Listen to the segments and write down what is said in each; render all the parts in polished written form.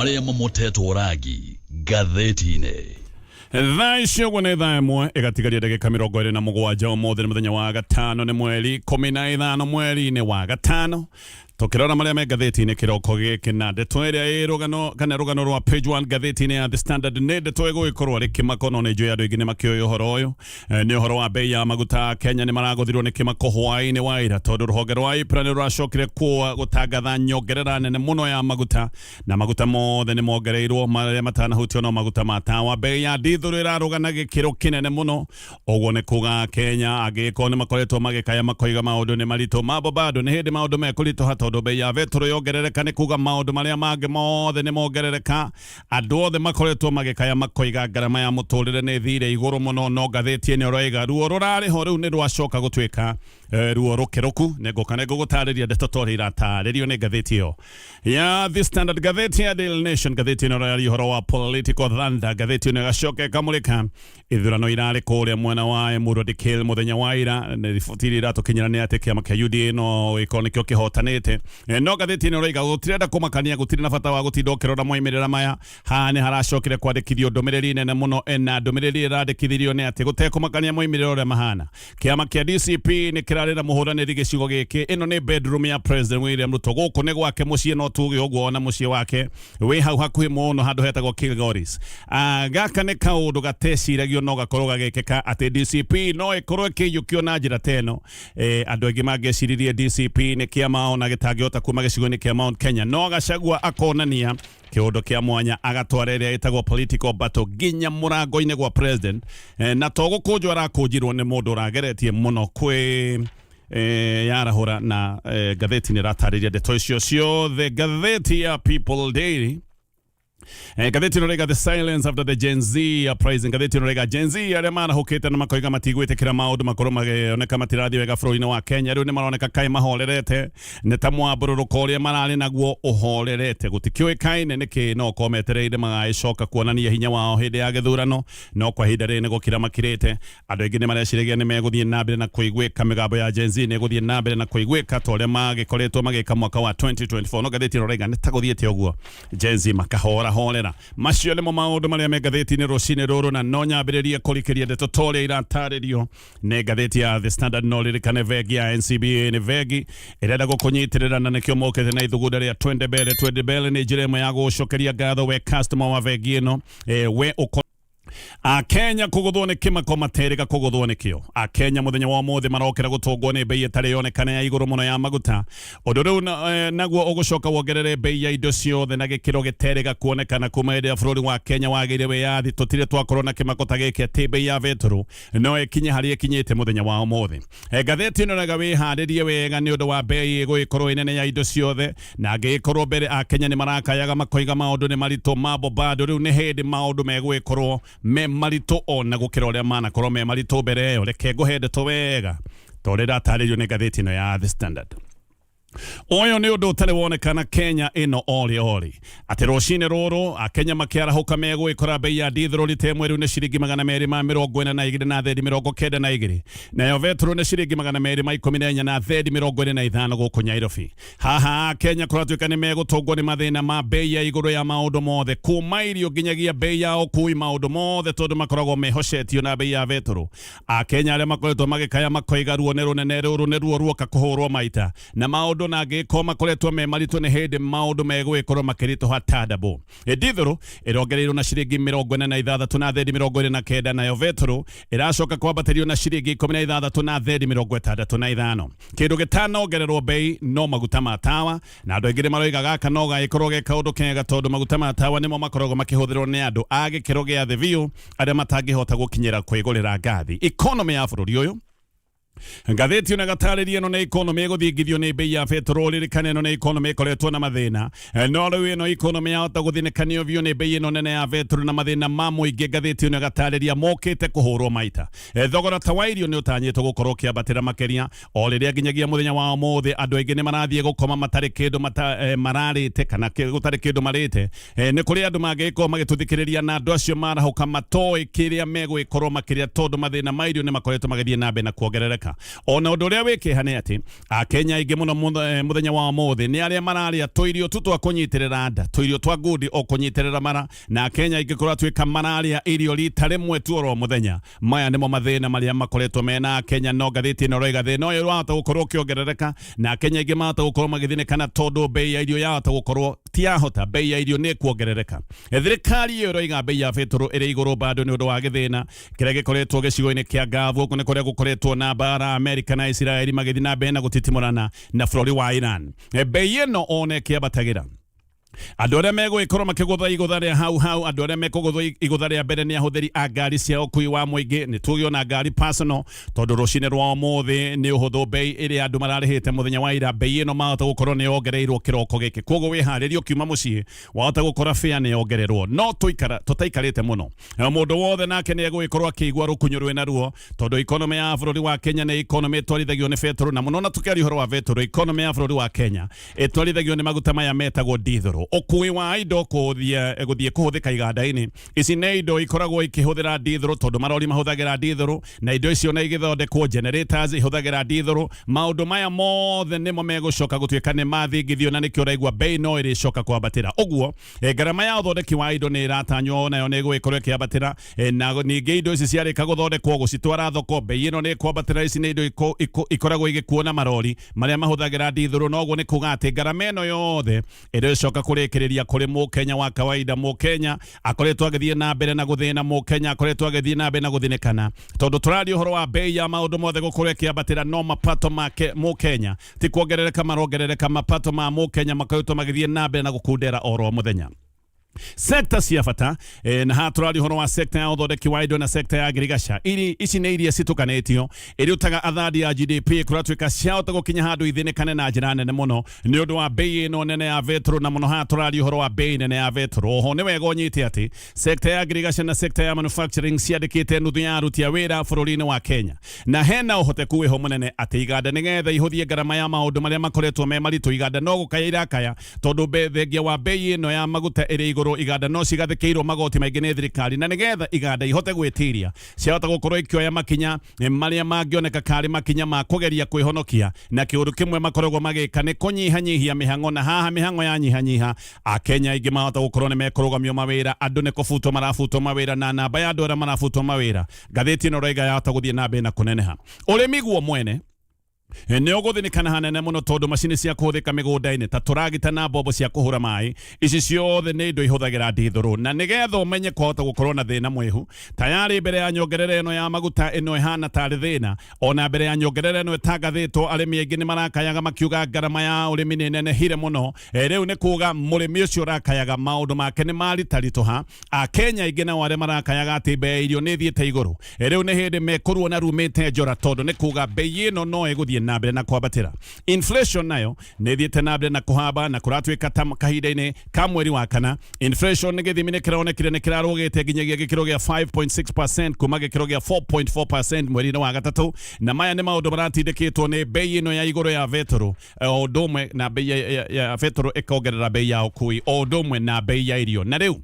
Marĩa mamotetwo rangi ngathĩti-inĩ. Thaa ici ũguo nĩ thaa 1 ĩgatigaria ndagĩka 27. Ũmũthĩ nĩ mũthenya wa gatano, nĩ mweri 15 mweri-inĩ wa gatano. Tũkĩrora marĩa me ngathĩti-inĩ kĩroko gĩkĩ na ndeto ĩrĩa ĩ rũgano kana rũgano rwa page 1 ngathĩti-inĩ ya The Standard nĩ ndeto ĩgũgĩkorwo arĩ kĩmako, no nĩ njũĩ andũ aingĩ nĩ makĩũĩ ũhoro ũyũ. Nĩ ũhoro wa bei ya maguta. Kenya nĩ maragũthirwo nĩ kĩmako hwaĩ-inĩ wa ira tondũ rũhonge rwa EPRA nĩ rũracokire gũtangatha nyongerera nene mũno ya maguta, na maguta mothe nĩ mongereirwo, marĩa matanahutio no maguta ma tawa. Bei ya ndithũrũ ĩrarũga na gĩkĩro kĩnene mũno. Ũguo nĩ kuga Kenya angĩgĩkorwo nĩ makoretwo magĩkaya makoiga maũndũ nĩ maritũ, mambo bado nĩ hĩndĩ maũndũ mekũritũha, tondũ bei ya betũrũ yongerereka nĩ kuga maũndũ marĩa mangĩ mothe nĩ mongerereka. Andũ othe makoretwo magĩkaya makoiga ngarama ya mũtũrĩre nĩ ĩthire igũrũ mũno, no ngathĩti ĩno ĩroiga ruo rũrarĩ ho rĩu nĩ rwacoka gũtuĩka ruo rũkĩrũku. Nĩngũka nĩ ngũgũtarĩria ndeto ta ũrĩa iratarĩrio nĩ ngathĩti ĩyo ya The Standard. Ngathĩti ya Daily Nation, ngathĩti ĩno ĩraria ũhoro wa political thunder. Ngathĩti ĩno ĩgacoka ĩkamũrĩka ithurano irarĩ kũrĩa mwena wa Emurua Dikirr mũthenya wa ira. Nĩ riboti iria iratũkinyĩra nĩ atĩ kĩama kĩa UDA no gĩkorwo nĩkĩo kĩhotanĩte. No ngathĩti ĩno ĩroiga gũtirenda kũmakania, gũtirĩ na bata wa gũtinda ũkĩrora moimĩrĩra maya. Haha nĩ haracokire kwandĩkithio ndũmĩrĩri nene mũno, na ndũmĩrĩri ĩrandĩkithirio nĩ atĩ gũtekũmakania moimĩrĩro ũrĩa mahana, kĩama kĩa DCP nĩ kĩrarĩ na mũhũranĩri gĩcigo gĩkĩ. Ĩno nĩ bedroom ya President William Ruto, gũkũ nĩ gwake mũciĩ, no tuge ũguo, ona mũciĩ wake wĩ hau hakuhĩ mũno handũ hetagwo Kilgoris. Gaka nĩ kaũndũ gateciragio no gakorwo gagĩkĩka atĩ DCP no ĩkorwo ĩkĩiyũkio na njĩra ta ĩno. Andũ aingĩ mangĩeciririe DCP nĩ kĩama ona gĩtangĩhota kuma gĩcigo-inĩ kĩa Mount Kenya, no Gachagua akonania kĩũndũ kĩa mwanya, agatwara ĩrĩa ĩtagwo political battle nginya mũrango-inĩ gwa president. Na to gũkũnjwo arakũnjirwo, nĩ mũndũ ũrageretie mũno kwĩ yarahũra na ngathĩti nĩ ĩratarĩria ndeto icio ciothe. Ngathĩti ya People Daily, ngathĩti ĩno rĩga "The silence after the Gen Z uprising". Ngathĩti ĩno rĩga Gen Z arĩa marahũkĩte na makoiga matigwĩtĩkĩra maũndũ makorwo magĩoneka matirathiĩ wega bũrũri-inĩ wa Kenya rĩu nĩ maroneka kaĩ mahorerete, nĩ ta mwambũrũrũko ũrĩa mararĩ naguo ũhorerete. Gũtikĩũĩkaine nĩkĩ, no korwo metereire magagĩcoka kuonania hinya wao hĩndĩ ya gĩthurano, no kwa ihinda rĩrĩ nĩ gũkira makirĩte. Andũ aingĩ nĩ mareciragia nĩ megũthiĩ na mbere na kũiguĩka, mĩgambo ya Gen Z nĩ ĩgũthiĩ na mbere na kũiguĩka ta ũrĩa magĩkoretwo magĩka mwaka wa 2024, no ngathĩti ĩno raiga nĩ ta gũthiĩte ũguo, Gen Z makahora horera. Macio nĩmo maũndũ marĩa me ngathĩti-inĩ rũcinĩ rũrũ, na no nyambĩrĩrie kũrikĩria ndeto ta ũrĩa iratarĩrio nĩ ngathĩti ya The Standard. No ririkane bengi ya NCBA nĩ bengi ĩrenda gũkũnyitĩrĩra, na nĩkĩo mokĩte na ithugunda rĩa Twende Mbele. Twende Mbele nĩ njĩra ĩmwe ya gũgũcokeria ngatho we customer wa bengi ĩno, we ũko Akenya kũgũthwo nĩ kĩmako materĩga kũgũthwo nĩkĩo. Akenya mũthenya wa ũmũthĩ marokĩra gũtũngwo nĩ bei ĩtarĩ yonekana ya igũrũ mũno ya maguta, ũndũ rĩu naguo ũgũcoka wongerere bei ya indo ciothe na gĩkĩro gĩterĩga kuonekana kuma hĩndĩ ya bũrũri wa Kenya wagĩire wĩyathi. Tũtirĩ twakorwo na kĩmako ta gĩkĩ atĩ bei ya betũrũ no ĩkinye harĩa ĩkinyĩte mũthenya wa ũmũthĩ. Ngathĩti ĩno rega wĩharĩrie wega nĩ ũndũ wa bei ĩgũgĩkorwo ĩnene ya indo ciothe, na angĩgĩkorwo mbere Akenya nĩ marakayaga makoiga maũndũ nĩ maritũ, mambo bado, rĩu nĩ hĩndĩ maũndũ megũgĩkorwo me maritũ ona gũkĩra ũrĩa manakorwo me maritũ mbere ĩyo. Reke ngũhe ndeto wega ta ũrĩa ĩratarĩrio nĩ ngathĩti ĩno ya The Standard. Ũyũ nĩ ũndũ ũtarĩ wonekana Kenya ĩno orĩ orĩ, atĩ rũcinĩ rũrũ Akenya makĩarahũka megũgĩkora bei ya ndithũrũ rita ĩmwe rĩu nĩ ciringi 242 na thendi 92, nayo betũrũ nĩ ciringi 214 na thendi 25 gũkũ Nyairobi. Haha Kenya kũratuĩka nĩ megũtũngwo nĩ mathĩna ma bei ya igũrũ ya maũndũ mothe, kuma irio nginyagia bei ya ũkui, maũndũ mothe, tondũ makoragwo mehocetio na bei ya betũrũ. Akenya arĩa makoretwo magĩkaya makoiga ruo nĩ rũnene, rũrũ nĩ ruo ruoka kũhũrwo maita na maũndũ, na angĩgĩkorwo makoretwo me maritũ, nĩ hĩndĩ maũndũ megũgĩkorwo makĩritũha tandabo. Ndithũrũ ĩrongereirwo na ciringi 46 na thendi 29, nayo betũrũ ĩracoka kwambatĩrio na ciringi 16 na thendi 65. Kĩndũ gĩtanongererwo bei no maguta ma tawa, na andũ aingĩ nĩ maroiga gaka no gagĩkorwo ge kaũndũ kega, tondũ maguta ma tawa nĩmo makoragwo makĩhũthĩrwo nĩ andũ a gĩkĩro gĩa thĩ biũ arĩa matangĩhota gũkinyĩra kwĩgũrĩra ngathi. Economy ya bũrũri ũyũ, ngathĩti ĩno ĩgatarĩria, ĩno nĩ economy ĩgũthingithio nĩ bei ya betũrũ. Ririkana ĩno nĩ economy ĩkoretwo na mathĩna, no rĩu ĩno economy yahota gũthinĩkanio biũ nĩ bei ĩno nene ya betũrũ na mathĩna ma mũingĩ. Ngathĩti ĩno ĩgatarĩria mokĩte kũhũrwo maita. Thogora ta wa irio nĩ ũtanyĩtwo gũkorwo ũkĩambatĩra makĩria, o rĩrĩa nginyagia mũthenya wa ũmũthĩ andũ aingĩ nĩ marathiĩ gũkoma matarĩ kĩndũ mararĩte kana gũtarĩ kĩndũ marĩte. Nĩ kũrĩ andũ mangĩgĩkorwo magĩtũthikĩrĩria, na andũ acio marahũka matoĩ kĩrĩa megũgĩkorwo makĩrĩa, tondũ mathĩna ma irio nĩ makoretwo magĩthiĩ na mbere na kuongerereka. kuongerereka. Ona ũndũ ũrĩa wĩ kĩeha nĩ atĩ Akenya aingĩ mũno mũthenya wa ũmũthĩ nĩ arĩa mararĩa tũirio tu twa kũnyitĩrĩra nda, tũirio twa ngundi o kũnyitĩrĩra mara, na Akenya aingĩ kũratuĩka mararĩa irio rita rĩmwe tu oro mũthenya. Maya nĩmo mathĩna marĩa makoretwo mena Akenya, no ngathĩti ĩno ĩroiga thĩna ũyũ wahota gũkorwo ũkĩongerereka na Akenya aingĩ mahota gũkorwo magĩthĩnĩkana tondũ bei ya irio yahota gũkorwo ti yahota, bei ya irio nĩ ĩkuongerereka. Thirikari ĩyo ĩroiga bei ya betũrũ ĩrĩ igũrũ bado nĩ ũndũ wa gĩthĩna kĩrĩa gĩkoretwo gĩcigo-inĩ kĩa Gulf. Gũkũ nĩ kũrĩa gũkoretwo na mbara, Amerika na Isiraeli magĩthiĩ na mbere na gũtitimũrana na bũrũri wa Iran. Bei ĩno ona ĩkĩambatagĩra, andũ arĩa megũgĩkorwo makĩgũtha igũtha rĩa hau hau, andũ arĩa mekũgũthwo igũtha rĩa mbere nĩ ahũthĩri a ngari cia ũkui wa mũingĩ. Nĩ tuge ona ngari personal, tondũ rũcinĩ rwa ũmũthĩ nĩ ũhũthũ bei ĩrĩa andũ mararĩhĩte mũthenya wa ira, bei ĩno mahota gũkorwo nĩ yongereirwo kĩroko gĩkĩ. Koguo wĩharĩrie, ũkiuma mũciĩ wahota gũkora fare nĩ yongererwo. No tũikara tũtaikarĩte mũno, mũndũ wothe nake nĩ egũgĩkorwo akĩigua rũkunyo rwĩna ruo, tondũ economy ya bũrũri wa Kenya nĩ economy ĩtwarithagio nĩ betũrũ, na mũno na tũkĩaria ũhoro wa betũrũ, economy ya bũrũri wa Kenya ĩtwarithagio nĩ maguta maya metagwo diesel. Ũkui wa indo kũthiĩ gũthiĩ kũhũthĩka iganda-inĩ ici nĩ indo ikoragwo ikĩhũthĩra diesel, tondũ marori mahũthagĩra diesel, na indo icio na igĩthondekwo, generators ihũthagĩra diesel. Maũndũ maya mothe nĩmo megũcoka gũtuĩka nĩ mathingithio, na nĩkĩo ũraigua bei no ĩrĩcoka kwambatĩra ũguo. Ngarama ya ũthondeki wa indo nĩ ĩratanywo nayo nĩ ĩgũgĩkorwo ĩkĩambatĩra, na ningĩ indo ici ciarĩka gũthondekwo, gũcitwara thoko, bei ĩno nĩ ĩkwambatĩra. Ici nĩ indo ikoragwo igĩkuo na marori marĩa mahũthagĩra ndithũrũ, noguo nĩ kuga atĩ ngarama ĩno yothe ĩrĩcoka kũrĩkĩrĩria kũrĩ Mũkenya wa kawaida. Mũkenya akoretwo agĩthiĩ na mbere na gũthĩna, Mũkenya akoretwo agĩthiĩ na mbere na gũthĩnĩkana, tondũ tũraria ũhoro wa bei ya maũndũ mothe gũkorwo ĩkĩambatĩra, no mapato make Mũkenya ti kuongerereka marongerereka. Mapato ma Mũkenya makoretwo magĩthiĩ na mbere na gũkundera oro mũthenya. Sekta cia bata, na haha tũraria ũhoro wa sekta ya ũthondeki wa indo na sekta ya ngirigaca. Iri ici nĩ iria citukanĩtio irutaga athadi ya GDP, kũratuĩka ciahota gũkinya handũ ithĩnĩkane na njĩra nene mũno nĩ ũndũ wa bei ĩno nene ya betũrũ, na mũno haha tũraria ũhoro wa bei nene ya betũrũ. Oho nĩ wega ũnyite atĩ sekta ya ngirigaca na sekta ya manufacturing ciandĩkĩte nuthu ya aruti a wĩra bũrũri-inĩ wa Kenya, na hena ũhoteku wĩho mũnene atĩ iganda, nĩgetha ihũthie ngarama ya maũndũ marĩa makoretwo me maritũ, iganda no gũkaya irakaya, tondũ thengia wa bei ĩno ya maguta ĩrĩ igũrũ, iganda no cigathĩkĩirwo magoti maingĩ nĩ thirikari, na nĩgetha iganda ihote gwĩtiria, ciahota gũkorwo ikĩoya makinya marĩa mangĩoneka karĩ makinya ma kũgeria kwĩhonokia. Na kĩũndũ kĩmwe makoragwo magĩka nĩ kũnyihanyihia mĩhang'o, na haha mĩhang'o yanyihanyiha, Akenya aingĩ mahota gũkorwo nĩ mekũrũgamio mawĩra. Andũ nĩ kũbutwo marabutwo mawĩra, na namba ya andũ arĩa marabutwo mawĩra, ngathĩti ĩno ĩroiga yahota gũthiĩ na mbere na kũneneha. Ũrĩmi guo mwene nĩ ũgũthĩnĩkana hanene mũno, tondũ macini cia kũhũthĩka mĩgũnda-inĩ ta tũragita na mbombo cia kũhũra maĩ, ici ciothe nĩ indo ihũthagĩra ndithũrũ. Na nĩgetha ũmenye kwahota gũkorwo na thĩna mwĩhu tayarĩ mbere ya nyongerera ĩno ya maguta ĩno ĩhana tarĩ thĩna, ona mbere ya nyongerera ĩno ĩtangathĩtwo, arĩmi aingĩ nĩ marakayaga makiuga ngarama ya ũrĩmi nĩ nenehire mũno. Rĩu nĩ kuga mũrĩmi ũcio ũrakayaga maũndũ make nĩ maritaritũha. Akenya aingĩ nao arĩa marakayaga atĩ bei ya irio nĩ ĩthiĩte igũrũ, rĩu nĩ hĩndĩ mekũruona rumĩte njora, tondũ nĩ kuga bei ĩno no ĩgũthiĩ na mbere na kwambatĩra. Inflation nayo nĩ ĩthiĩte na mbere na kũhamba, na kũratuĩka ta kahinda-inĩ ka mweri wa kana, inflation nĩ gĩthimi nĩ kĩronekire nĩ kĩrarũgĩte nginyagia gĩkĩro gĩa 5.6% kuma gĩkĩro gĩa 4.4% mweri-inĩ wa gatatũ. Na maya nĩ maũndũ maratindĩkĩtwo nĩ bei ĩno ya igũrũ ya betũrũ, o ũndũ ũmwe na bei ya betũrũ ĩkongerera bei ya ũkui, o ũndũ ũmwe na bei ya irio. Na rĩu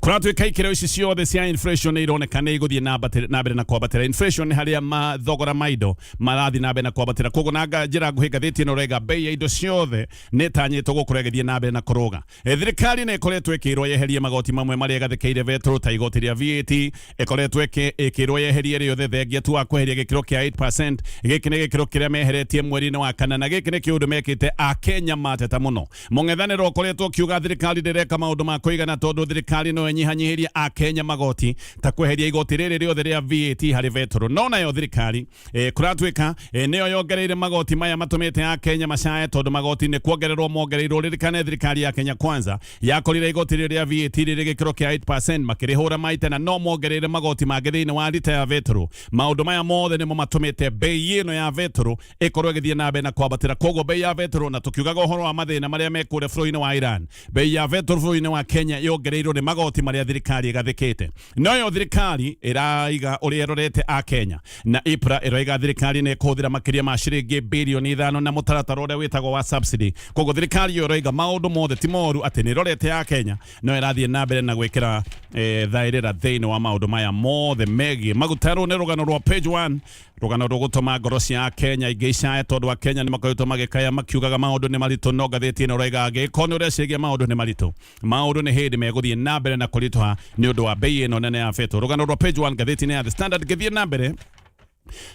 kũratuĩka ikĩro ici ciothe cia inflation nĩ ironeka nĩ igũthiĩ na mbere na kwambatĩra. Inflation nĩ harĩa mathogora ma indo marathiĩ na mbere na kwambatĩra. Koguo na njĩra nguhĩ, ngathĩti ĩno ĩrauga bei ya indo ciothe nĩ ĩtanyĩtwo gũkorwo ĩgĩthiĩ na mbere na kũrũga. Thirikari nĩ ĩkoretwo ĩkĩrwo yeherie magoti mamwe marĩa ĩgathĩkĩire betũrũ, ta igoti rĩa VAT. Ĩkoretwo ĩkĩrwo yeherie rĩothe, thengia tu wa kweheria gĩkĩro kĩa 8%. Gĩkĩ nĩ gĩkĩro kĩrĩa meheretie mweri-inĩ wa kana, na gĩkĩ nĩ kĩũndũ mekĩte Akenya mateta mũno. Mũng'ethanĩro ũkoretwo ũkiuga thirikari ndĩreka maũndũ ma kũigana, tondũ thirikari no ĩnyihanyihĩrie Akenya magoti ta kweheria igoti rĩrĩ rĩothe rĩa VAT harĩ betũrũ. No nayo thirikari, kũratuĩka nĩyo yongereire magoti maya matũmĩte Akenya macae, tondũ magoti nĩ kuongererwo mongereirwo. Ririkane thirikari ya Kenya Kwanza yakorire igoti rĩrĩ rĩa VAT rĩrĩ gĩkĩro kĩa 8%, makĩrĩhũra maita, na no mongereire magoti mangĩ thĩinĩ wa rita ya betũrũ. Maũndũ maya mothe nĩmo matũmĩte bei ĩno ya betũrũ ĩkorwo ĩgĩthiĩ na mbere na kwambatĩra. Koguo bei ya betũrũ, na tũkiugaga ũhoro wa mathĩna marĩa me kũrĩa bũrũri-inĩ wa Iran, bei ya betũrũ bũrũri-inĩ wa Kenya yongereirwo nĩ Magoti marĩa thirikari ĩgathĩkĩte, noyo thirikari ĩraiga ũrĩa ĩrorete a Kenya, na IPRA ĩroiga thirikari nĩ ĩkũhũthĩra makĩria ma ciringi 5 birioni na mũtaratara ũrĩa wĩtagwo wa subsidy. Koguo thirikari ĩyo ĩroiga maũndũ mothe ti moru, atĩ nĩ ĩrorete a Kenya, no ĩrathiĩ na mbere na gwĩkĩra thaĩrĩra thĩinĩ wa maũndũ maya mothe megiĩ maguta. Rũu nĩ rũgano rwa page 1, rũgano rũgũtũma ngoro cia Kenya ingĩ icae, tondũ Akenya nĩ makoretwo magĩkaya makiugaga maũndũ nĩ maritũ, no ngathĩti ĩno ĩroiga angĩkorwo nĩ ũreciria maũndũ nĩ maritũ, maũndũ nĩ hĩndĩ megũthiĩ na mbere na kũritũha nĩ ũndũ wa bei ĩno nene ya betũ. Rũgano rwa page 1 ngathĩti-inĩ ya The Standard. Ngĩthiĩ na mbere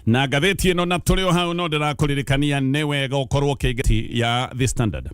na ngathĩti ĩno, na tũrĩ o hau, no ndĩrakũririkania nĩ wega ũkorwo ũkĩingĩ ya The Standard.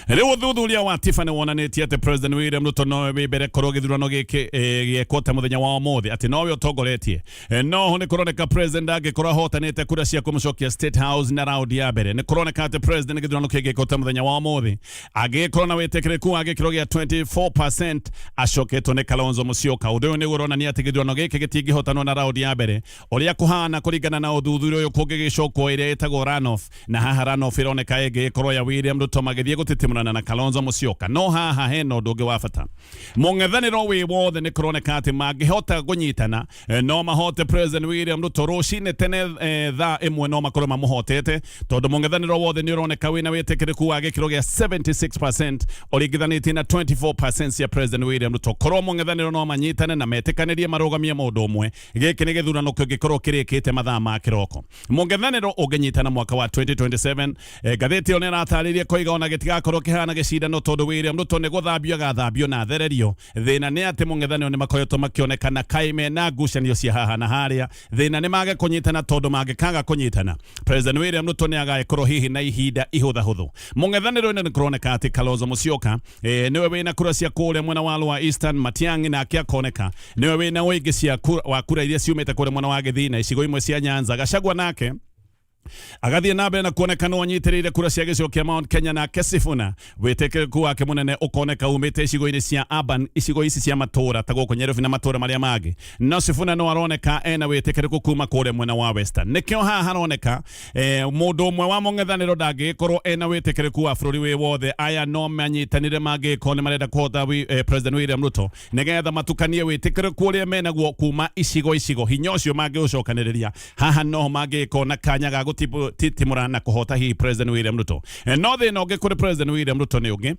Rĩu ũthuthuria wa TIFA nĩ wonanĩtie atĩ President William Ruto nowe wĩ mbere korwo gĩthurano gĩkĩ gĩekwo ta mũthenya wa ũmũthĩ, atĩ nowe ũtongoretie. No ho nĩ kũroneka president angĩkorwo ahotanĩte kura cia kũmũcokia State House na raundi ya mbere. Nĩ kũroneka atĩ president gĩthurano kĩngĩkwo ta mũthenya wa ũmũthĩ angĩgĩkorwo na wĩtĩkĩrĩku wa gĩkĩro gĩa 24%, acoketwo nĩ Kalonzo Musyoka. Ũndũ ũyũ nĩguo ũronania atĩ gĩthurano gĩkĩ gĩtingĩhotanwo na raundi ya mbere ũrĩa kũhana kũringana na ũthuthuria ũyũ kũngĩgĩcokwo ĩrĩa ĩtagwo runoff, na haha runoff ĩroneka ĩngĩgĩkorwo ya William Ruto magĩthiĩ gũtitimũrana na Kalonzo Musyoka. No haha hena ũndũ ũngĩ wa bata: mũng'ethanĩro wĩ wothe nĩ kũroneka atĩ mangĩhota kũnyitana no mahote President William Ruto rũcinĩ tene thaa 1, no makorwo mamũhotete, tondũ mũng'ethanĩro wothe nĩ ũroneka wĩna wĩtĩkĩrĩku wa gĩkĩro gĩa 76% ũringithanĩtie na 24% cia President William Ruto. Korwo mũng'ethanĩro no manyitane na metĩkanĩrie marũgamie mũndũ ũmwe, gĩkĩ nĩ gĩthurano kĩngĩkorwo kĩrĩkĩte mathaa ma kĩroko. Mũng'ethanĩro ũngĩnyitana mwaka wa 2027, ngathĩti ĩyo nĩ ĩratarĩria koiga ona gĩtigakorwo kĩhana gĩcindano, tondũ William Ruto nĩ gũthambio agathambio na athererio. Thĩna nĩ atĩ mũng'ethanĩro nĩ makoretwo makĩonekana kaĩ mena ngucanio cia haha na harĩa. Thĩna nĩ mage kũnyitana, tondũ mangĩkaga kũnyitana, President William Ruto nĩ agagĩkorwo hihi na ihinda ihũthahũthũ. Mũng'ethanĩro-inĩ nĩ kũroneka atĩ Kalonzo Musyoka nĩwe wĩna kura cia kũrĩa mwena wa Lower Eastern, Matiang'i nake akoneka nĩwe wĩna ũingĩ cia kura, wa kura iria ciumĩte kũrĩa mwena wa Gĩthii na icigo imwe cia Nyanza. Gachagua nake agathiĩ na mbere na kuoneka no anyitĩrĩire kura cia gĩcigo kĩa Mount Kenya, nake Sifuna wĩtĩkĩrĩku wake mũnene ũkoneka umĩte icigo-inĩ cia urban, icigo ici cia matũra ta gũkũ Nyairobi na matũra marĩa mangĩ, no Sifuna no aroneka ena wĩtĩkĩrĩku kuma kũrĩa mwena wa Western. Nĩkĩo haha haroneka mũndũ ũmwe wa mũng'ethanĩro ndangĩgĩkorwo ena wĩtĩkĩrĩku wa bũrũri wĩ wothe. Aya no manyitanire mangĩgĩkorwo nĩ marenda kũhota President William Ruto, nĩgetha matukanie wĩtĩkĩrĩku ũrĩa menaguo kuma icigo icigo. Hinya ũcio mangĩũcokanĩrĩria haha, noho mangĩgĩkorwo na kanya ga gũtitimũra na kũhota hihi President William Ruto. No thĩna ũngĩ kũrĩ President William Ruto nĩ ũngĩ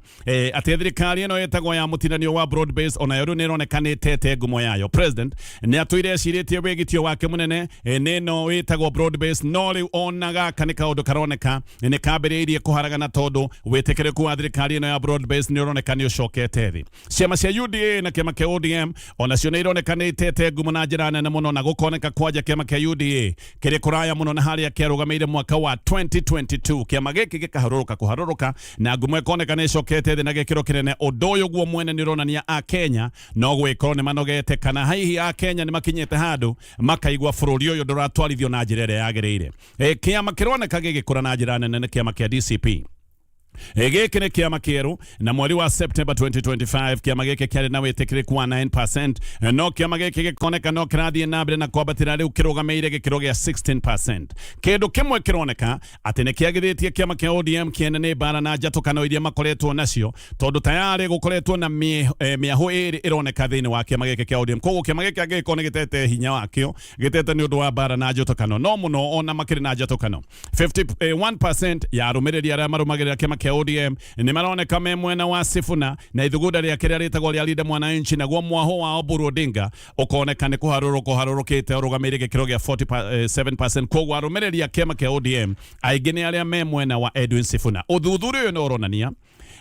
atĩ thirikari ĩno ĩtagwo ya mũtinanio wa broad base onayo rĩu nĩ ĩroneka nĩ ĩtete ngumo yayo. President nĩ atũire ecirĩtie wĩgitio wake mũnene nĩ ĩno ĩtagwo broad base, no rĩu ona gaka nĩ kaũndũ karoneka nĩ kambĩrĩirie kũharagana, tondũ wĩtĩkĩrĩku wa thirikari ĩno ya broad base nĩ ũroneka nĩ ũcokete thĩ. Ciama cia UDA na kĩama kĩa ODM onacio nĩ ironeka nĩ itete ngumo na njĩra nene mũno, na gũkoneka kwanja kĩama kĩa UDA kĩrĩ kũraya mũno na harĩa kĩarũgamĩire mwaka wa 2022. Kĩama gĩkĩ gĩkaharũrũka kũharũrũka na ngumo ĩkoneka nĩ ĩcokete thĩ na gĩkĩro kĩnene. Ũndũ ũyũ guo mwene nĩ ũronania a Kenya no gwĩkorwo nĩ manogete, kana hihi a Kenya nĩ makinyĩte handũ makaigua bũrũri ũyũ ndũratwarithio na njĩra ĩrĩa yagĩrĩire. Kĩama kĩroneka gĩgĩkũra na njĩra nene nĩ kĩama kĩa DCP. Gĩkĩ nĩ kĩama kĩerũ, na mweri wa September 2025 kĩama gĩkĩ kĩarĩ na wĩtĩkĩrĩku wa 9%, no kĩama gĩkĩ gĩkoneka no kĩrathiĩ na mbere na kwambatĩra, rĩu kĩrũgamĩire gĩkĩro gĩa 16%. Kĩndũ kĩmwe kĩroneka atĩ nĩ kĩagithĩtie kĩama kĩa ODM kĩene nĩ mbara na njatũkano iria makoretwo nacio, tondũ tayarĩ gũkoretwo na mĩahũ ĩrĩ ĩroneka thĩinĩ wa kĩama gĩkĩ kĩa ODM. Koguo kĩama gĩkĩ angĩgĩkorwo nĩ gĩtete hinya wakĩo, gĩtete nĩ ũndũ wa mbara na njũtũkano, no mũno ona makĩrĩ na njatũkano. 51% ya arũmĩrĩri arĩa marũmagĩrĩra kĩama kĩa ODM nĩ maroneka me mwena wa Sifuna na ithugunda rĩake rĩrĩa rĩtagwo rĩa Linda Mwananchi, naguo mwahũ wa Oburu Odinga ũkoneka nĩ kũharũrũka ũharũrũkĩte, ũrũgamĩire gĩkĩro gĩa 47%. Koguo arũmĩrĩri a kĩama kĩa ODM aingĩ nĩ arĩa me mwena wa Edwin Sifuna. Ũthuthuria ũyũ nĩ ũronania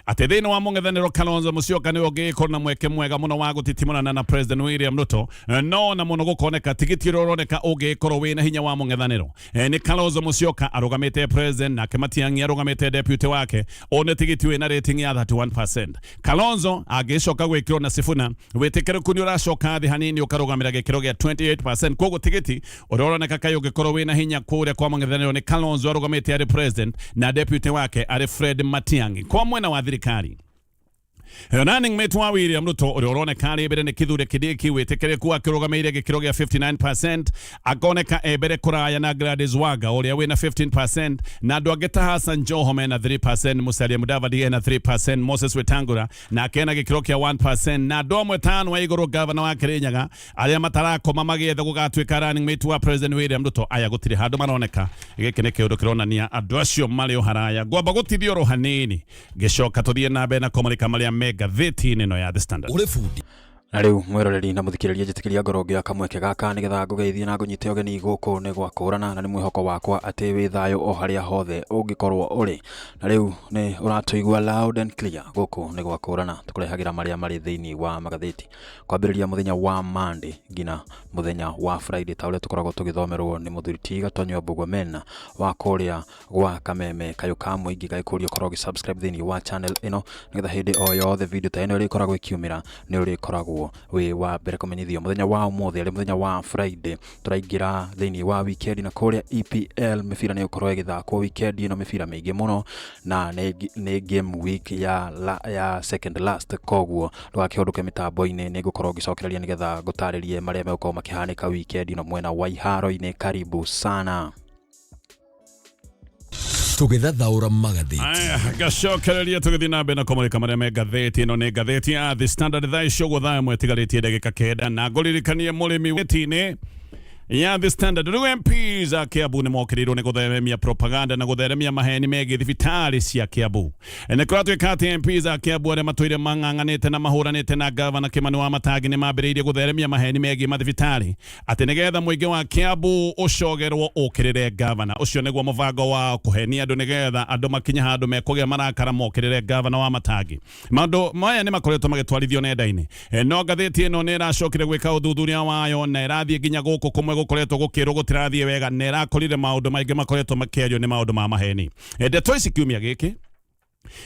atĩ thĩinĩ wa mũng'ethanĩro Kalonzo Musyoka nĩwe ũngĩgĩkorwo na mweke mwega mũno wa gũtitimũrana na President William Ruto, no na mũno gũkoneka tigiti ũrĩa ũroneka ũngĩgĩkorwo wĩna hinya wa mũng'ethanĩro nĩ Kalonzo Musyoka arũgamĩte president, nake Matiang'i arũgamĩte deputy wake. Ũũ nĩ tigiti wĩna rating ya 31%. Kalonzo angĩcoka gwĩkĩrwo na Sifuna, wĩtĩkĩrĩku nĩ ũracoka thĩ hanini ũkarũgamĩra gĩkĩro gĩa 28%. Koguo tigiti ũrĩa ũroneka kaĩ ũngĩkorwo wĩna hinya kũrĩa kwa mũng'ethanĩro nĩ Kalonzo arũgamĩte arĩ president na deputy wake arĩ Fred Matiang'i. Kwa mwena wa thirikari, Running mate wa William Ruto ũrĩa ũroneka arĩ mbere nĩ Kithure Kindiki wĩtĩkĩrĩku akĩrũgamĩire gĩkĩro gĩa 59%, akoneka e mbere kũraya na Gladys Wanga ũrĩa wĩna 15%, na andũ angĩ ta Hassan Joho mena 3%, Musalia Mudavadi ena 3%, Moses Wetangula nake ena gĩkĩro kĩa 1%, na andũ amwe tano a igũrũ gavana wa Kirinyaga arĩa matarakoma magĩetha gũgatuĩka running mate wa President William Ruto, aya gũtirĩ handũ maroneka. Gĩkĩ nĩ kĩũndũ kĩronania andũ acio marĩ o haraya. Ngwamba gũtithia oro hanini ngĩcoka tũthiĩ na mbere na kũmarĩka marĩa me ngathĩti-inĩ ĩno ya The Standard. Ũrĩ bundi. Na rĩu mwĩroreri na mũthikĩrĩria, njĩtĩkĩria ngorwo ngĩoya kamweke gaka nĩgetha ngũgeithie na ngũnyite ũgeni gũkũ nĩ gwakũrana, na nĩ mwĩhoko wakwa atĩ wĩ thayũ o harĩa hothe ũngĩkorwo ũrĩ. Na rĩu nĩ ũratũigua loud and clear gũkũ nĩ gwakũrana, tũkũrehagĩra marĩa marĩ thĩinĩ wa magathĩti kwambĩrĩria mũthenya wa Monday nginya mũthenya wa Friday, ta ũrĩa tũkoragwo tũgĩthomerwo nĩ mũthuri ti Gatonyo Mbũgua Mena wa kũrĩa gwa Kameme Kayũ ka Mũingĩ. Gagĩkũria ũkorwo ũgĩ-subscribe thĩinĩ wa channel ĩno, nĩgetha hĩndĩ o yothe video ta ĩno ĩrĩkoragwo ĩkiumĩra nĩ ũrĩkoragwo wĩ wa mbere kũmenyithio. Mũthenya wa ũmũthĩ arĩ mũthenya wa Friday, tũraingĩra thĩinĩ wa weekend, na kũrĩa EPL mĩbira nĩ ĩgũkorwo ĩgĩthakwo weekend ĩno, mĩbira mĩingĩ mũno, na nĩ game week ya second last. Koguo ndũgakĩhũndũke mĩtambo-inĩ, nĩ ngũkorwo ngĩcokereria nĩgetha ngũtarĩrie marĩa megũkorwo makĩhanĩka weekend ĩno mwena wa iharo-inĩ. Karibu sana. Tũgĩthathaũra magathĩti. Aya, ngacokereria tũgĩthiĩ na mbere na kũmũrĩka marĩa me ngathĩti ĩno. Nĩ ngathĩti ya The Standard. Thaa icio ũguo 1:09 na ngũririkanie mũrĩmi wĩti-inĩ ya The Standard. Rĩu MPs a Kiambu nĩ mokĩrĩirwo nĩ gũtheremia propaganda na gũtheremia maheni megiĩ thibitarĩ cia Kiambu. Nĩ kũratuĩka atĩ MPs a Kiambu arĩa matũire mang'ang'anĩte na mahũranĩte na gavana Kimani wa Matangi nĩ mambĩrĩirie gũtheremia maheni megiĩ mathibitarĩ, atĩ nĩgetha mũingĩ wa Kiambu ũcogerwo ũkĩrĩre gavana ũcio. Nĩguo mũbango wa kũhenia andũ, nĩgetha andũ makinye handũ mekũgĩa marakara mokĩrĩre gavana wa Matangi. Maũndũ maya nĩ makoretwo magĩtwarithio nenda-inĩ. No ngathĩti ĩno nĩ ĩracokire gwĩka ũthuthuria wayo na ĩrathiĩ nginya gũkũ kũmwe gũkoretwo gũkĩrwo gũtirathiĩ wega, na ĩrakorire maũndũ maingĩ makoretwo makĩario nĩ maũndũ ma maheni. Ndeto ici kiumia gĩkĩ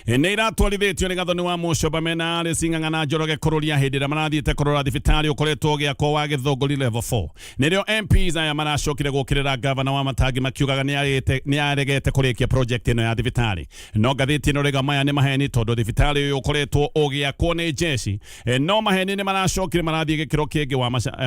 nĩ iratwarithĩtio nĩ Gathoni wa Mũcomba mena Alice Ng'ang'a na Njoroge Kũrũria hĩndĩ ĩrĩa marathiĩte kũrora thibitarĩ ũkoretwo ũgĩakwo wa Gĩthũngũri level 4. Nĩrĩo MPs aya maracokire gũkĩrĩra gavana wa Matangi makiugaga nĩ aregete kũrĩkia project ĩno ya thibitarĩ. No ngathĩti ĩno rĩga maya nĩ maheni, tondũ thibitarĩ ũyũ ũkoretwo ũgĩakwo nĩ jeshi. No maheni nĩ maracokire marathiĩ gĩkĩro kĩngĩ,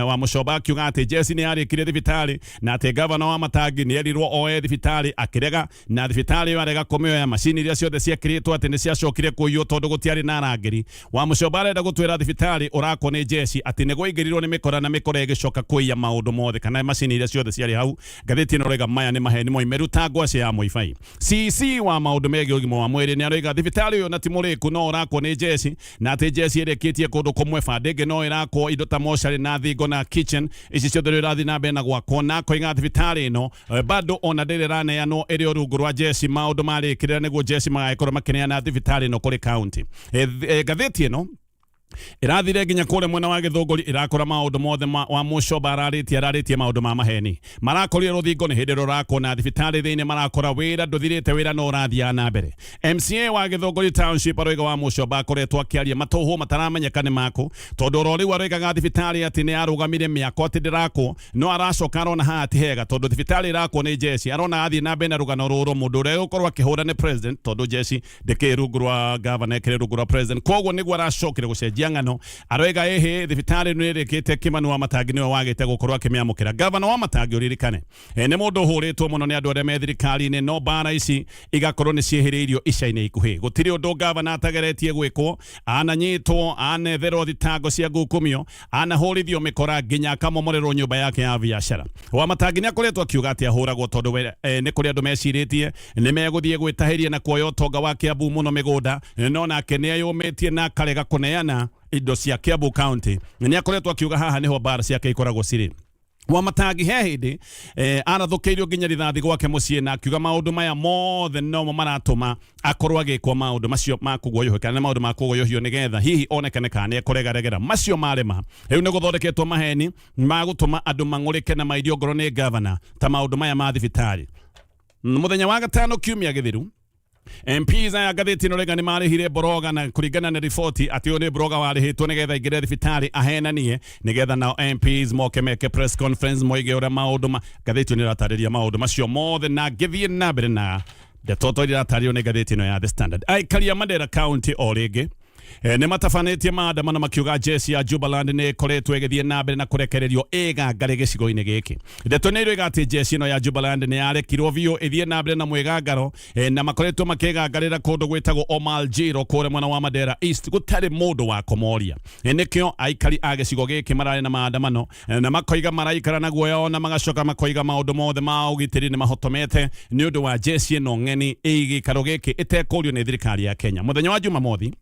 wa Mũcomba akiuga atĩ jeshi nĩ yarĩkirie thibitarĩ, na atĩ gavana wa Matangi nĩ erirwo oe thibitarĩ akĩrega, na thibitarĩ ĩyo arega kũmĩoya, macini iria ciothe ciekĩrĩtwo atĩ nĩ ciacokire kũiywo tondũ gũtiarĩ na arangĩri. Wa Mũcomba arenda gũtwĩra thibitarĩ ũrakwo nĩ jeshi atĩ nĩ gwaingĩrirwo nĩ mĩkora, na mĩkora ĩgĩcoka kũiya maũndũ mothe kana macini iria ciothe ciarĩ hau. Ngathĩti ĩno rĩga maya nĩ maheni moimĩru ta ngwacĩ ya mũibai. CC wa maũndũ megiĩ ũgima wa mwĩrĩ nĩ aroiga thibitarĩ ũyũ na ti mũrĩku no ũrakwo nĩ jeshi, na atĩ jeshi ĩrĩkĩtie kũndũ kũmwe, bande ĩngĩ no ĩrakwo, indo ta mocarĩ na thingo na kitchen ici ciothe rĩu irathiĩ na mbere na gwakwo, na akoiga thibitarĩ ĩno bado ona ndĩrĩ ĩraneanwo, ĩrĩ o rungu rwa jeshi. Maũndũ marĩkĩrĩra nĩguo jeshi magagĩkorwo makĩneana thibitarĩ ĩno kũrĩ county. Ngathĩti ĩno ĩrathire nginya kũrĩa mwena wa Gĩthũngũri, ĩrakora maũndũ mothe wa Mũcomba ararĩtie maũndũ ma maheni. Marakorire rũthingo nĩ hĩndĩ rũrakwo, na thibitarĩ thĩinĩ marakora wĩra ndũthirĩte, wĩra no ũrathiaga na mbere. MCA wa Gĩthũngũri Township aroiga wa Mũcomba akoretwo akĩaria matũhũ mataramenyeka nĩ makũ, tondũ oro rĩu aroigaga thibitarĩ atĩ nĩ yarũgamire mĩako, atĩ ndĩrakwo, no aracoka arona haha ti hega tondũ thibitarĩ ĩrakwo nĩ jeshi. Arona athiĩ na mbere na rũgano rũrũ, mũndũ ũrĩa ũgũkorwo akĩhũra nĩ president, tondũ jeshi ndĩkĩrĩ rungu rwa gavana, ĩkĩrĩ rungu rwa president. Koguo nĩguo aracokire gũcenjia ng'ano, aroiga ĩhĩ, thibitarĩ nĩ ĩrĩkĩte, Kimani wa Matangi nĩwe wagĩte gũkorwo akĩmĩamũkĩra. Gavana wa Matangi, ũririkane, nĩ mũndũ ũhũrĩtwo mũno nĩ andũ arĩa me thirikari-inĩ, no mbara ici igakorwo nĩ ciĩhĩrĩirio ica-inĩ ikuhĩ. Gũtirĩ ũndũ gavana atageretie gwĩkwo: ananyitwo, anetherwo thitango cia ngukumio, anahũrithio mĩkora, nginya akamomorerwo nyũmba yake ya biacara. Wa Matangi nĩ akoretwo akiuga atĩ ahũragwo tondũ nĩ kũrĩ andũ mecirĩtie nĩ megũthiĩ gwĩtahĩria na kuoya ũtonga wa Kiambu, mũno mĩgũnda, no nake nĩ eyũmĩtie na akarega kũneana indo cia Kiambu County. Nĩ akoretwo akiuga haha nĩho mbara ciake ikoragwo cirĩ. Wa Matangi he hĩndĩ arathũkĩirio nginya rithathi gwake mũciĩ, na akiuga maũndũ maya mothe nomo maratũma akorwo agĩkwo maũndũ macio ma kũguoyohio, kana nĩ maũndũ ma kũguoyohio nĩgetha hihi onekane kana nĩ ekũregaregera macio marema. Rĩu nĩ gũthondeketwo maheni ma gũtũma andũ mang'ũrĩke na mairio ngoro nĩ gavana, ta maũndũ maya ma thibitarĩ. Mũthenya wa gatano kiumia gĩthiru, MPs aya, ngathĩti ĩno rĩga, nĩ marĩhire mboroga, na kũringana na riboti atĩ ũyũ nĩ mboroga warĩhĩtwo nĩgetha aingĩre thibitarĩ ahenanie, nĩgetha nao MPs moke meke press conference moige ũrĩa maũndũ ma. Ngathĩti ĩno ĩratarĩria maũndũ macio mothe, na ngĩthiĩ na mbere na ndeto to iratarĩrio nĩ ngathĩti ĩno ya The Standard. Aikaria Mandera County o rĩngĩ Nĩ matabanĩtie maandamano makiuga jeshi ya Jubaland nĩ ĩkoretwo ĩgĩthiĩ na mbere na kũrekererio ĩgangare gĩcigo-inĩ gĩkĩ. Ndeto nĩ iroiga atĩ jeshi ĩno ya Jubaland nĩ yarekirwo biũ ĩthiĩ na mbere na mwĩgangaro, na makoretwo makĩgangarĩra kũndũ gwĩtagwo Omaljiro kũrĩa mwena wa Mandera East gũtarĩ mũndũ wa kũmoria. Nĩkĩo aikari a gĩcigo gĩkĩ mararĩ na maandamano, na makoiga maraikara na guoya, ona magacoka makoiga maũndũ mothe ma ũgitĩri nĩ mahotomete nĩ ũndũ wa jeshi ĩno ng'eni ĩ gĩikaro gĩkĩ ĩtekũrio nĩ thirikari ya Kenya. Mũthenya wa Jumamothi,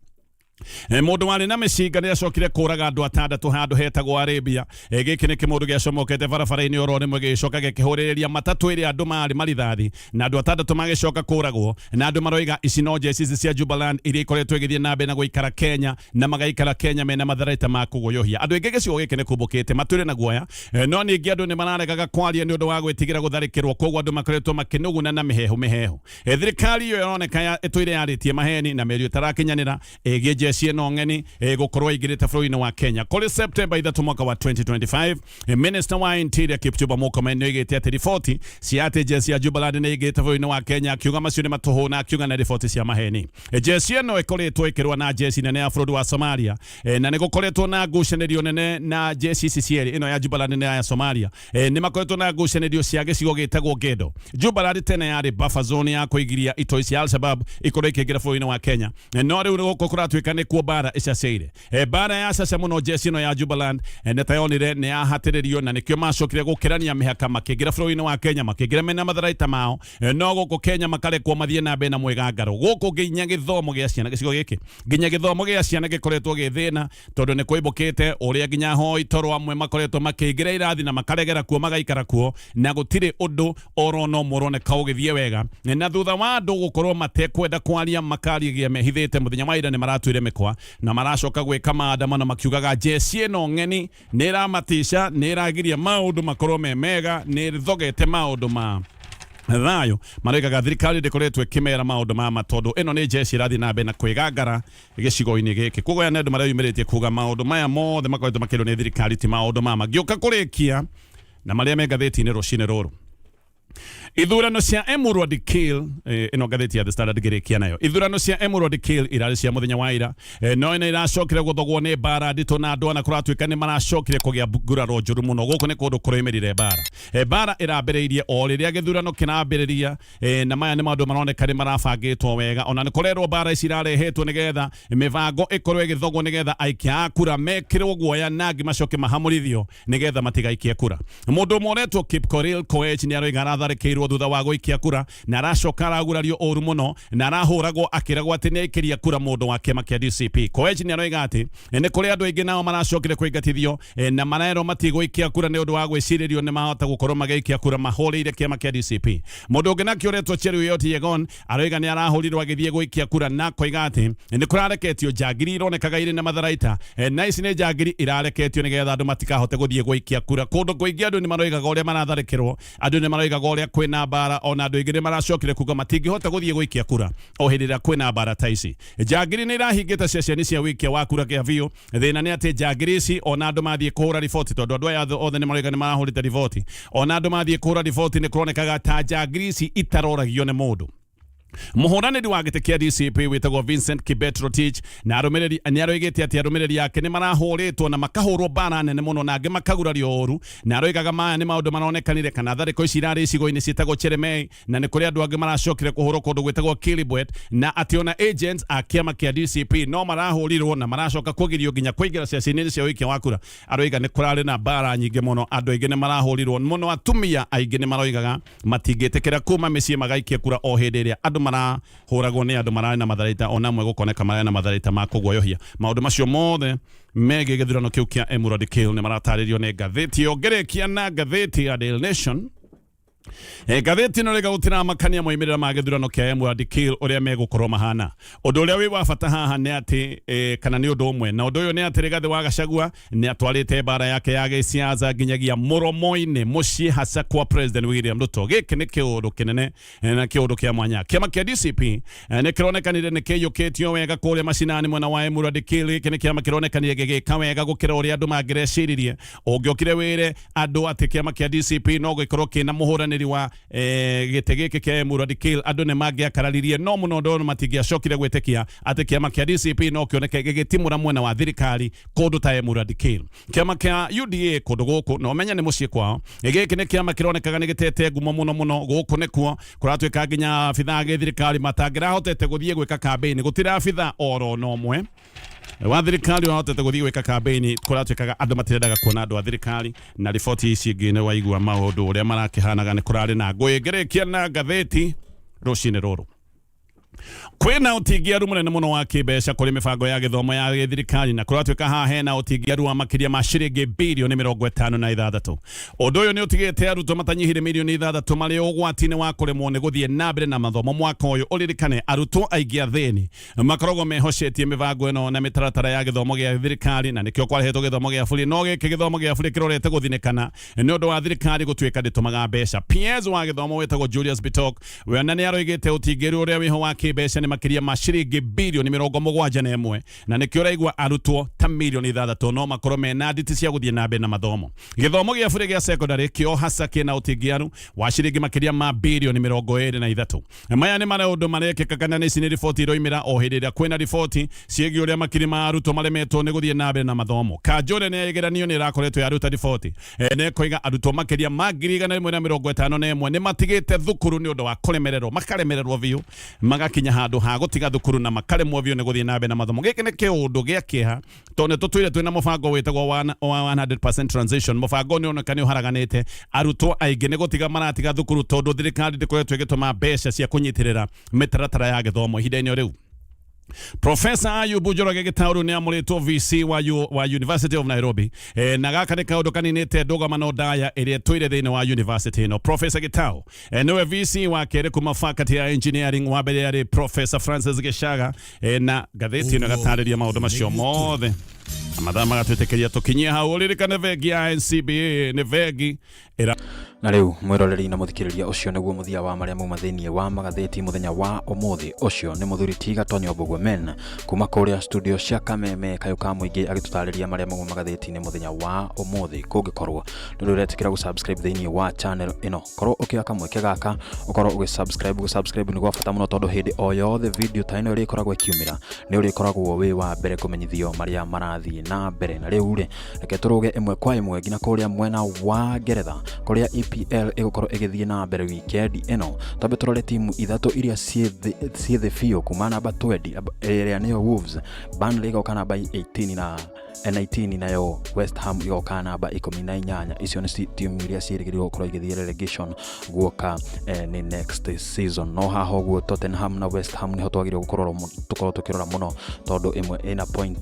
mũndũ warĩ na mĩcinga nĩ acokire kũraga andũ atandatũ handũ hetagwo Arabia. Gĩkĩ nĩ kĩmũndũ gĩacomokete barabara-inĩ oro rĩmwe gĩgĩcoka gĩkĩhũrĩrĩria matatũ ĩrĩa andũ marĩ marithathi, na andũ atandatũ magĩcoka kũragwo, na andũ maroiga ici no jeshi ici cia Jubaland iria ikoretwo igĩthiĩ na mbere na gũikara Kenya, na magaikara Kenya mena matharaita ma kũguoyohia. Andũ aingĩ gĩcigo gĩkĩ nĩ kumbũkĩte matũire na guoya, no ningĩ andũ nĩ mararegaga kwaria nĩ ũndũ wa gwĩtigĩra gũtharĩkĩrwo, koguo andũ makoretwo makĩnuguna na mĩhehu mĩhehu. Thirikari ĩyo ĩroneka ĩtũire yarĩtie maheni na mĩario ĩtarakinyanĩra ĩgiĩ jeshi ĩno ng'eni gũkorwo ĩingĩrĩte bũrũri-inĩ wa Kenya. Kũrĩ September 3 mwaka wa 2025, Minister wa Interior Kipchumba Murkomen nĩ oigĩte atĩ riboti cia atĩ jeshi ya Jubaland nĩ ĩingĩrĩte bũrũri-inĩ wa Kenya, akiuga macio nĩ matũhũ na akiuga nĩ riboti cia maheni. Jeshi ĩno ĩkoretwo ĩkĩrũa na jeshi nene ya bũrũri wa Somalia, na nĩ gũkoretwo na ngucanĩrio nene na jeshi ici cierĩ, ĩno ya Jubaland na ya Somalia. Nĩ makoretwo na ngucanĩrio cia gĩcigo gĩtagwo Gedo. Jubaland tene yarĩ buffer zone ya kũigiria itoi cia Al-Shabaab ikorwo ikĩingĩra bũrũri-inĩ wa Kenya, no rĩu gũkũ kũratuĩka nĩkuo mbara ĩcaceire. Mbara yacaca mũno jeshi ĩno ya Jubaland, nĩ tayonire nĩ yahatĩrĩrio, na nĩkĩo macokire gũkĩrania mĩhaka makĩingĩra bũrũri-inĩ wa Kenya, makĩingĩra mena matharaita mao, no gũkũ Kenya makarekwo mathiĩ na mbere na mwĩgangaro. Gũkũ nginya gĩthomo gĩa ciana gĩcigo gĩkĩ, nginya gĩthomo gĩa ciana gĩkoretwo gĩ thĩna, tondũ nĩ kũimbũkĩte ũrĩa nginya hoi toro amwe makoretwo makĩingĩra irathi na makaregera kuo magaikara kuo, na gũtirĩ ũndũ oro no mũroneka ũgĩthiĩ wega. Na thutha wa andũ gũkorwo matekwenda kwaria, makarigia mehithĩte, mũthenya wa ira nĩ maratuire mĩkwa na maracoka gwĩka maandamano makiugaga jeshi ĩno ng'eni nĩ ĩramatisha, nĩ ĩragiria maũndũ makorwo me mega, nĩ ĩthogete maũndũ ma thayũ. Maroigaga thirikari ndĩkoretwo ĩkĩmera maũndũ ma tondũ ĩno nĩ jeshi ĩrathiĩ na mbere na kwĩgangara gĩcigo-inĩ gĩkĩ. Koguo aya nĩ andũ mareyumĩrĩtie kuga maũndũ maya mothe makoretwo makĩrwo nĩ thirikari ti maũndũ ma ngĩũka kũrĩkia na marĩa me ngathĩti-inĩ rũcinĩ rũrũ. Ithurano cia Emurua Dikirr, ĩno ngathĩti ya The Standard ngĩrĩkia nayo. Ithurano cia Emurua Dikirr irarĩ cia mũthenya wa ira, no nĩ iracokire gũthogwo nĩ mbara nditũ, na andũ ana kũratuĩka nĩ maracokire kũgĩa nguraro njũru mũno. Gũkũ nĩ kũndũ kũroimĩrire mbara. Mbara ĩrambĩrĩirie o rĩrĩa gĩthurano kĩrambĩrĩria, na maya nĩ maũndũ maroneka nĩ marabangĩtwo wega. Ona nĩ kũrerwo mbara ici irarehetwo nĩgetha mĩbango ĩkorwo ĩgĩthogwo, nĩgetha aikia a kura mekĩrwo guoya na angĩ macoke mahamũrithio nĩgetha matigaikie kura. Mũndũ ũmwe ũretwo Kipkorir Koech nĩ aroiga aratharĩkĩirwo thutha wa gũikia kura, na aracoka aragurario ũru mũno na arahũragwo akĩragwo atĩ nĩ aikĩria kura mũndũ wa kĩama kĩa DCP. Koech nĩ aroiga atĩ nĩ kũrĩ andũ aingĩ nao maracokire kũingatithio, na marerwo matigũikia kura nĩ ũndũ wa gwĩcirĩrio nĩ mahota gũkorwo magĩikia kura mahũrĩire kĩama kĩa DCP. Mũndũ ũngĩ nake ũretwo Cheruiyot Yegon aroiga nĩ arahũrirwo agĩthiĩ gũikia kura, na akoiga atĩ nĩ kũrareketio njangiri ironekaga irĩ na matharaita, na ici nĩ njangiri irareketio nĩgetha andũ matikahote gũthiĩ gũikia kura. Kũndũ kũingĩ andũ nĩ maroigaga ũrĩa maratharĩkĩrwo, andũ nĩ maroigaga ũrĩa kwĩna mbara, ona andũ aingĩ nĩ maracokire kuga matingĩhota gũthiĩ gũikia kura o hĩndĩ ĩrĩa kwĩna mbara ta ici. Njangiri nĩ irahingĩte ceceni cia wĩikia wa kura kĩa biũ. Thĩna nĩ atĩ njangiri ici ona andũ mathiĩ kũhũra riboti, tondũ andũ aya othe nĩ maroiga nĩ marahũrĩte riboti, ona andũ mathiĩ kũhũra riboti nĩ kũronekaga ta njangiri ici itaroragio nĩ mũndũ. Mũhũranĩri wa gĩtĩ kĩa DCP wĩtagwo Vincent Kibet Rotich na arũmĩrĩri nĩ aroigĩte atĩ arũmĩrĩri ake nĩ marahũrĩtwo na makahũrwo mbara nene mũno na angĩ makagurario ũru, na aroigaga maya nĩ maũndũ maronekanire kana tharĩko ici irarĩ icigo-inĩ ciĩtagwo Cheremei, na nĩ kũrĩ andũ angĩ maracokire kũhũrwo kũndũ gwĩtagwo Kilibwet, na atĩ ona agents a kĩama kĩa DCP no marahũrirwo na maracoka kũgirio nginya kũingĩra ceceni-inĩ cia ũikia wa kura. Aroiga nĩ kũrarĩ na mbara nyingĩ mũno, andũ aingĩ nĩ marahũrirwo mũno, atumia aingĩ nĩ maroigaga matingĩtĩkĩra kuma mĩciĩ magaikie kura o hĩndĩ ĩrĩa andũ marahũragwo nĩ andũ mararĩ na matharaita, ona amwe gũkoneka mararĩ na matharaita ma kũguoyohia. Maũndũ macio mothe megiĩ gĩthurano kĩu kĩa Emurua Dikirr nĩ maratarĩrio nĩ ngathĩti ĩyo. Ngĩrĩkia na ngathĩti ya Daily Nation, ngathĩti ĩno rĩga gũtiramakania moimĩrĩra ma gĩthurano kĩa Emurua Dikirr ũrĩa megũkorwo mahana. Ũndũ ũrĩa wĩ wa bata haha nĩ atĩ, kana nĩ ũndũ ũmwe na ũndũ ũyũ nĩ atĩ Rigathĩ wa Gachagua nĩ atwarĩte mbara yake ya gĩsiasa nginyagia mũromo-inĩ mũciĩ hasa kwa President William Ruto. Gĩkĩ nĩ kĩũndũ kĩnene, na kĩũndũ kĩa mwanya. Kĩama kĩa DCP nĩ kĩronekanire nĩ kĩiyũkĩtio wega kũrĩa macinani mwena wa Emurua Dikirr. Gĩkĩ nĩ kĩama kĩronekanire gĩgĩka wega gũkĩra ũrĩa andũ mangĩreciririe. Ũngĩokire wĩre andũ atĩ kĩama kĩa DCP no gĩkorwo kĩna mũhũranĩri Mũng'ethanĩri wa gĩtĩ gĩkĩ kĩa Emurua Dikirr, andũ nĩ mangĩakararirie no mũno ndona matingĩacokire gwĩtĩkia atĩ kĩama kĩa DCP no kĩoneke gĩgĩtimũra mwena wa thirikari kũndũ ta Emurua Dikirr. Kĩama kĩa UDA kũndũ gũkũ na ũmenye nĩ mũciĩ kwao, gĩkĩ nĩ kĩama kĩronekaga nĩ gĩtete ngumo mũno mũno. Gũkũ nĩkuo kũratuĩka nginya abithaa a gĩthirikari matangĩrahotete gũthiĩ gwĩka kambĩini, gũtirĩ abithaa oro na ũmwe wa thirikari ũrahotete gũthiĩ gwĩka kambĩini. Kũratuĩkaga andũ matirendaga kuona andũ a thirikari, na riboti ici ingĩ nĩ waigua maũndũ ũrĩa marakĩhanaga, nĩ kũrarĩ na ngũĩ. Ngĩrĩkia na ngathĩti rũcinĩ rũrũ, kwĩna ũtingiaru mũnene mũno wa kĩmbeca kũrĩ mĩbango ya gĩthomo ya gĩthirikari, na kũratuĩka haha hena ũtingiaru wa makĩria ma ciringi 56 birioni. Ũndũ ũyũ nĩ ũtigĩte arutwo matanyihire 6 mirioni marĩ ũgwati-inĩ wa kũremwo nĩ gũthiĩ na mbere na mathomo mwaka ũyũ. Ũririkane arutwo aingĩ athĩni makoragwo mehocetie mĩbango ĩno na mĩtaratara ya gĩthomo gĩa thirikari, na nĩkĩo kwarehetwo gĩthomo gĩa bũrĩ. No gĩkĩ gĩthomo gĩa bũrĩ kĩrorete gũthinĩkana nĩ ũndũ wa thirikari gũtuĩka ndĩtũmaga mbeca. PS wa gĩthomo wĩtagwo Julius Bitok we ona nĩ aroigĩte ũtingĩru ũrĩa wĩho wa kĩmbeca nĩ makĩria ma ciringi 71 birioni, na nĩkĩo ũraigua arutwo ta 6 mirioni no makorwo mena nditi cia gũthiĩ na mbere na mathomo. Gĩthomo gĩa bũrĩ gĩa secondary kĩo hasa kĩna ũtingiaru wa ciringi makĩria ma 23 birioni. Maya nĩ maũndũ marekĩka, kana nĩ ici nĩ riboti iroimĩra o hĩndĩ ĩrĩa kwĩna riboti ciĩgiĩ ũrĩa makiri ma arutwo maremetwo nĩ gũthiĩ na mbere na mathomo. Kanjũ nene ya igeranio nĩ ĩrakoretwo yaruta riboti na ĩkoiga arutwo makĩria ma 151,000 nĩ matigĩte thukuru nĩ ũndũ wa kũremererwo, makaremererwo biũ, magakinya handũ ha gũtiga thukuru na makaremwo biũ nĩ gũthiĩ na mbere na mathomo. Gĩkĩ nĩ kĩũndũ gĩa kĩeha tondũ nĩ tũtwire twĩna mũbango wĩtagwo wa 100% transition. Mũbango nĩ oneka nĩ ũharaganĩte, arutwo aingĩ nĩ gũtiga maratiga thukuru tondũ thirikari ndĩkoretwo ĩgĩtũma mbeca cia kũnyitĩrĩra mĩtaratara ya gĩthomo ihinda-inĩ rĩu. Professor Ayubu Njoroge Gĩtaũru nĩ amũrĩtwo VC wa University of Nairobi, na gaka nĩ kaũndũ kaninĩte ndũgamano ndaya ĩrĩa ĩtũire thĩinĩ wa university ĩno. Professor Gĩtaũ nĩwe VC wa kerĩ kuma faculty ya engineering, wa mbere yarĩ Professor Francis Gĩcaga, na ngathĩti ĩno ĩgatarĩria maũndũ macio mothe, na mathaa magatwĩtĩkĩria tũkinyie hau. Ũririkane bengi ya NCBA nĩ bengi ĩra Na rĩu, mwĩroreri na mũthikĩrĩria, ũcio nĩguo mũthia wa marĩa mauma thĩinĩ wa magathĩti mũthenya wa ũmũthĩ. Ũcio nĩ mũthuri Tiga Tonyo Mbũgwe Men kuma kũrĩa studio cia Kameme Kayũ ka Mũingĩ, agĩtũtarĩria marĩa mauma magathĩti-inĩ mũthenya wa ũmũthĩ. Kũngĩkorwo ndũrĩ ũretĩkĩra gũsubscribe thĩinĩ wa channel ĩno, korwo ũkĩoya kamweke gaka ũkorwo ũgĩsubscribe. Gũsubscribe nĩ gwa bata mũno, tondũ hĩndĩ o yothe video ta ĩno ĩrĩkoragwo ĩkiumĩra, nĩ ũrĩkoragwo wĩ wa mbere kũmenyithio marĩa marathiĩ na mbere. Na rĩu rĩ, reke tũrũge ĩmwe kwa ĩmwe nginya kũrĩa mwena wa Ngeretha, kũrĩa EPL ĩgũkorwo ĩgĩthiĩ na mbere wikendi ĩno. Twambe tũrore timu ithatũ iria ciĩ thĩ biũ, kuma namba 20 ĩrĩa nĩyo Wolves, Burnley ĩgoka namba 18 na 19, nayo West Ham igoka namba 18. Icio nĩ timu iria ciĩrĩgĩrĩirwo gũkorwo igĩthiĩ relegation guoka nĩ next season. No haha ũguo Tottenham na West Ham nĩho twagĩrĩirwo gũkorwo tũkorwo tũkĩrora mũno, tondũ ĩmwe ĩna point,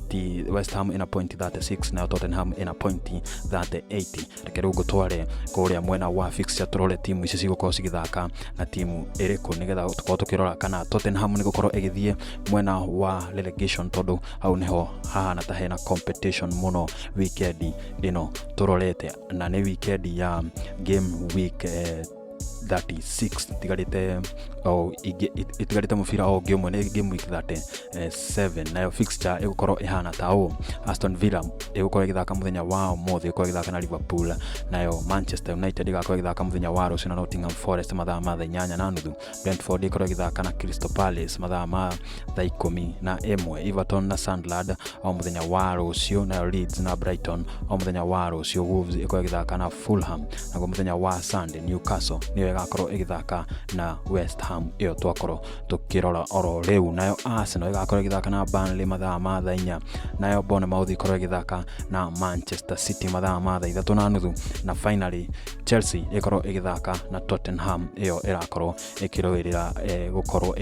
West Ham ĩna point 36, nayo Tottenham ĩna point 38. Reke rĩu ngũtware kũrĩa mwena wa fixture, tũrore timu ici cigũkorwo cigĩthaka na timu ĩrĩkũ, nĩgetha tũkorwo tũkĩrora kana Tottenham nĩ gũkorwo ĩgĩthiĩ mwena wa relegation, tondũ hau nĩho hahana ta hena competition mũno weekend ĩno tũrorete, na nĩ weekend ya game week 36 itigarĩte, o ingĩ itigarĩte mũbira o ũngĩ ũmwe nĩ game week 37. Nayo fixture ĩgũkorwo ĩhana ta ũũ: Aston Villa ĩgũkorwo ĩgĩthaka mũthenya wa ũmũthĩ, ĩgũkorwo ĩgĩthaka na Liverpool; nayo Manchester United ĩgakorwo ĩgĩthaka mũthenya wa rũciũ na Nottingham Forest mathaa ma thaa 8:30; Brentford ĩkorwo ĩgĩthaka na Crystal Palace mathaa ma thaa 11; Everton na Sunderland o mũthenya wa rũciũ, nayo Leeds na Brighton o mũthenya wa rũciũ; Wolves ĩkorwo ĩgĩthaka na Fulham, naguo mũthenya wa Sunday Newcastle nĩyo ĩgakorwo ĩgĩthaka na West Ham ĩyo twakorwo tũkĩrora oro rĩu; nayo Arsenal ĩgakorwo ĩgĩthaka na Burnley mathaa ma thaa 4, nayo Bournemouth ĩkorwo ĩgĩthaka na Manchester City mathaa ma thaa 3:30, na finally Chelsea ĩkorwo ĩgĩthaka na Tottenham ĩyo ĩrakorwo ĩkĩrũĩrĩra gũkorwo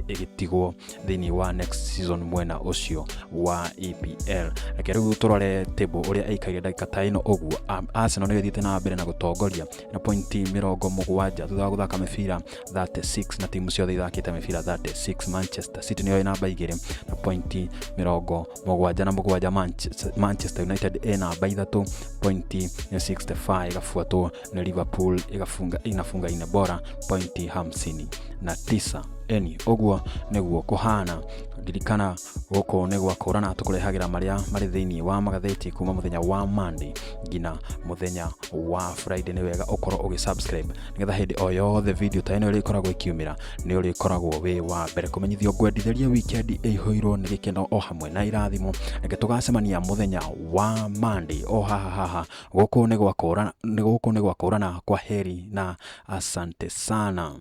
ĩgĩtigwo thĩinĩ wa next season mwena ũcio wa EPL. Reke rĩu tũrore table ũrĩa ĩikaire ndagĩka ta ĩno ũguo. Arsenal nĩyo ĩthiĩte na mbere na gũtongoria na pointi 70 thutha wa gũthaka mĩbira 36, na timu ciothe ithakĩte mĩbira 36. Manchester City nĩyo ĩ namba 2 na pointi 77. Manchester United ĩ namba 3, pointi 65, ĩgabuatwo nĩ Liverpool, ĩgafunga inafunga ine bora, pointi 59. Eni ũguo nĩguo kũhana. Ririkana gũkũ nĩ gwa kũrana, tũkũrehagĩra marĩa marĩ thĩinĩ wa magathĩti kuma mũthenya wa Monday nginya mũthenya wa Friday. Nĩ wega ũkorwo ũgĩ subscribe nĩgetha hĩndĩ o yothe video ta ĩno ĩrĩkoragwo ĩkiumĩra nĩ ũrĩkoragwo wĩ wa mbere kũmenyithio. Ngwendithĩria weekend ĩihũirwo nĩ gĩkeno o hamwe na irathimo. Reke tũgacemania mũthenya wa Monday o haha haha gũkũ nĩ gwa kũrana, gũkũ nĩ gwa kũrana. Kwa heri na asante sana.